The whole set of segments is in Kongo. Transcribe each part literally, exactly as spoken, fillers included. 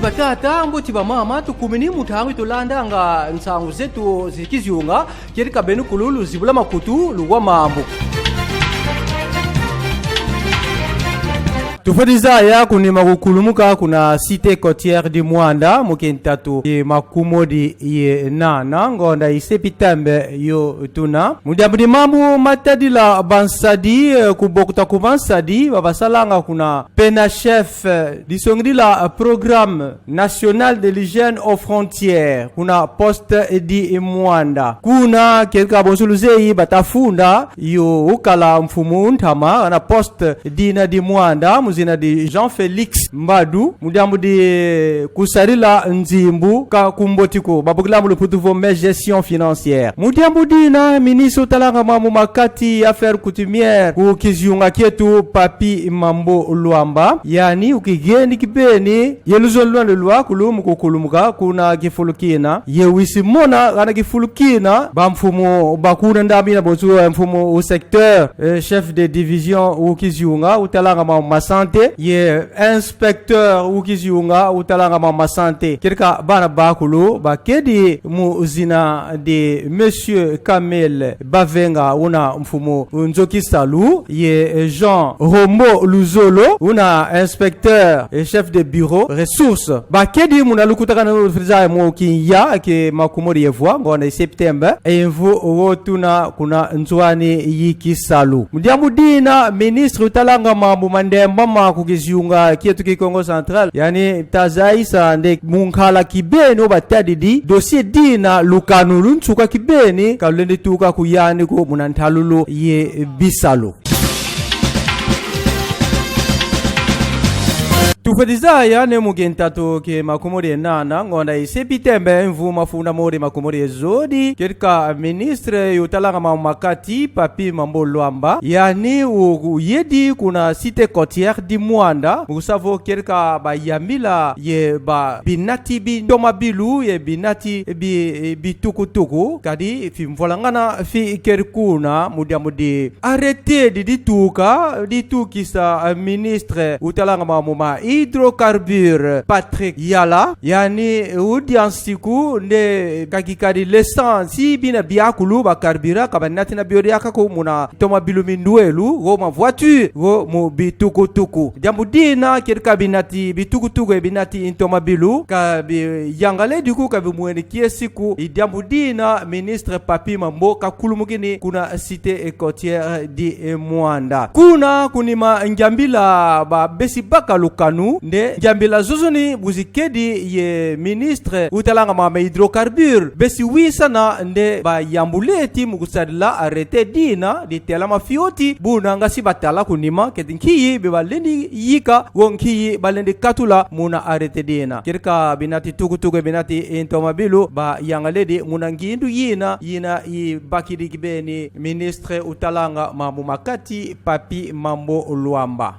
Batata, mbote, bamama, tukumini mu ntangu yi tulandanga nsangu zetu zi kizunga, kedika benu kulu luzibula makutu, luwa mambu. Tufweti zaya kunima kukulumuka kuna Cité Côtière di Muanda, mu kintatu ki makumodi ye nana, ngonda yi septembre yo tuna. Mu diambu di mambu matadila bansadi, eh, kubokuta ku bansadi ba basalanga kuna PENACHEF, eh, disongidila, eh, Programme National de l'Hygiène aux Frontières, kuna poste di Muanda. Kuna kedika bonso luzeyi bata funda yo ukala mfumu ntama ana poste dina di Muanda, mu zina di Jean Félix Mbadu, mu diambu di kusadila nzimbu ka kumboti ko, babokila mu luputu vo mégestion financière. Mu diambu dina, ministre utalanga mambu ma kati, affaires coutumières, ku kizunga kietu, Papy Mambo Luamba, yani ukigeni kibeni ye luzolo lwandi lwakulu mu kukulumuka kuna kifulu kina. Ye wisi mona gana kifulu kina bamfumu ba kuna ndambu yina, bonso, eh, mfumu u secteur, eh, chef de division u kizunga utalanga mambu ma santé, ye inspecteur u kizunga utalanga mambu ma santé. Kedika bana bakulu bakedi mu zina di Monsieur Kamel Bavenga, una mfumu nzo kisalu, ye, eh, Jean Rombo Luzolo, una inspecteur et chef de bureau ressources. Bakedi muna lukutakanu lufweti zaya mu kiya ki makumodi ye vwa, ngonda yi septembre, e mvu wo tuna, kuna nzo ani yi kisalu. Mu diambu dina, ministre utalanga mambu ma ndembama ku kizunga kietu ki Kongo Central, yani ta zayisa nde mu nkala kibeni wo batadidi dossier dina, lukanu lu nsuka kibeni ka lulendi tuka ku yani ko muna ntalulu ye bisalu. Tufweti zaya nde mu kintatu ki makumodi ye nana, ngonda yi septembre, mvu mafunda modi makumodi ye zodi, kedika ministre utalanga mambu ma kati, Papy Mambo Luamba, yani u-, uyedi kuna Cité Côtière di Muanda, mu kusa vo kedika bayambila ye ba binati bi ntomabilu ye binati bi, bitukutuku, kadi fimvwalangana fikedi kuna mu diambu di arrêté di dituka, ditukisa, eh, ministre utalanga mambu ma hydrocarbures, Patrick Yala, yani udia nsiku nde ka kikadi l'essence, bina biakulu, ba carburant ka banatina bio diaka ko muna ntomabilu mi ndwelu, go ma voiture, go mu bitukutuku. Diambu dina kedika binati bitukutuku ye binati ntomabilu ka biyangalele ko, ka bimweni kiese ko. I diambu dina ministre Papy Mambo kakulumukini kuna Cité Côtière di Muanda. Kuna kunima ngiambila ba besi baka lukanu nde ngiambila zozo ni bu zikedi ye ministre utalanga mambu ma hydrocarbures, besi wisana nde bayambula ti mu kusadila arrêté dina, ditelama fioti, buna nga si batala kunima keti nki yi balendi yika, go nki yi balendi katula muna arrêté dina. Kedika binati tukutuku ye binati ntomabilu bayangalele muna ngindu yina, yina ibakidi kibeni ministre utalanga mambu ma kati, Papy Mambo Luamba.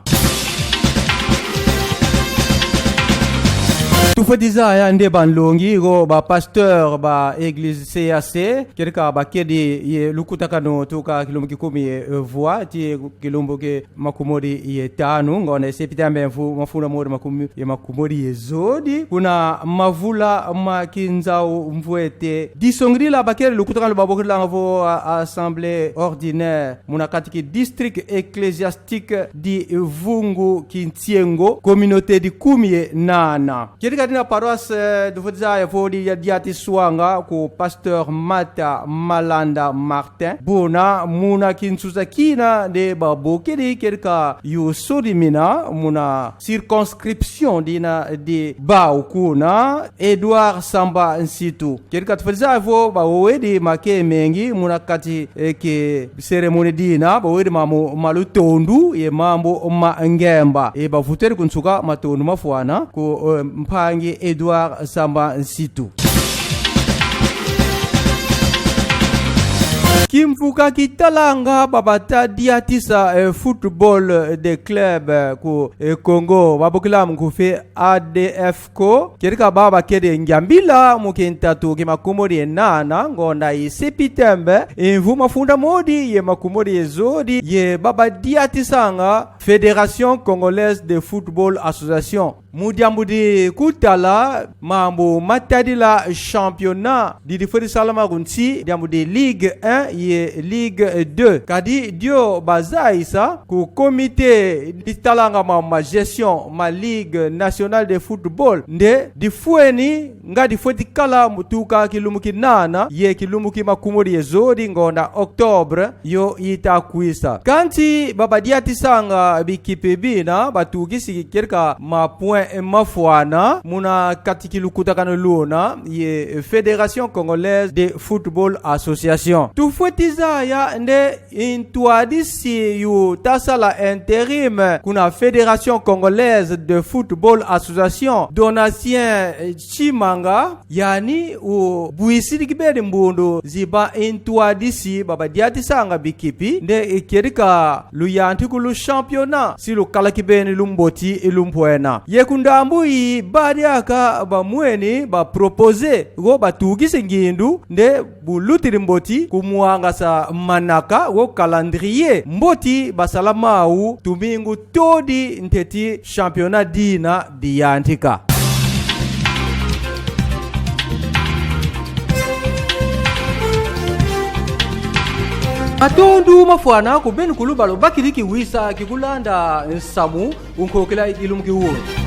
Tufweti zaya nde banlongi go ba pasteur ba église C A C, kedika bakedi ye lukutakanu tuka kilumbu ki kumi ye, eh, vwa ti kilumbu ki makumodi ye tanu, ngonda yi septembre, mvu mafunda modi makumodi ye zodi, kuna mavula ma kinzau mvwete. Disongidila bakedi lukutakanu babokilanga vo, a-, assemblée ordinaire muna kati ki district ecclésiastique di Vungu Kintiengo, communauté di kumi ye nana. Kedika dina paroisse, eh, tufweti zaya vo di ya diatiswanga ku pasteur Mata Malanda Martin. Buna muna kinsusa kina nde babokedi kedika yu sodi mina muna circonscription dina di bau kuna Edouard Samba Nsitu. Kedika tufweti zaya vo bawedi make mengi muna kati, eh, ki cérémonie dina, bawedi mambu ma lutondu ye mambu ma ngemba. E bavutwedi ku nsuka matondu mafwana ku, eh, mpangi Edouard Samba Nsitu. Kimvuka kitalanga ba bata diatisa, eh, football, eh, de club, eh, ku, eh, Congo, babokila mu nkufi A D F ko, kedika ba bakedi ngiambila mu kintatu ki makumodi ye nana, ngonda yi septembre, mvu mafunda modi ye makumodi ye zodi, ye ba badiatisanga Fédération Congolaise de Football Association. Mu diambu di kutala mambu matadila championnat didi fweti salama ku nsi, diambu di Ligue un ye Ligue deux. Kadi dio bazayisa ku comité ditalanga ma, ma gestion ma Ligue nationale de football nde difweni nga difweti kala mu tuka kilumbu ki nana ye kilumbu ki makumodi ye zodi ngonda octobre yo yita kwisa. Kansi ba badiatisanga bikipi bina batukisi kedika ma point mafwana muna kati ki lukutakanu luna ye Fédération Congolaise de Football Association. Tufweti zaya nde ntwadisi yu ta sala intérim kuna Fédération Congolaise de Football Association, Donatien Tshimanga, yani ubwisidi kibeni mbundu zi ba ntwadisi ba badiatisanga bikipi nde kedika luyantiku lu championnat si lukala kibeni lumboti lumpwena. Ye ku ndambu yi badiaka bamweni ba proposer go batukisi ngindu nde bu lutidi mboti kumwangasa manaka wo calendrier mboti basala mau tumingu todi nteti championnat dina diyantika. Matondo mafwana ku beno kulu ba lubakidi kiwisa ki kulanda nsamu u nkokila yi kilumbu ki wunu.